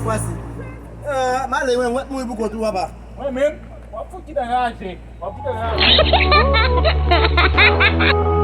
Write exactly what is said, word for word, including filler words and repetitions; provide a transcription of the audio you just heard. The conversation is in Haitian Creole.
sèt fwa si. Ah, m ale, mwen, mwen mouri pou kont ou, papa. Mwen menm, w ap fout kite raje. W ap kite raje.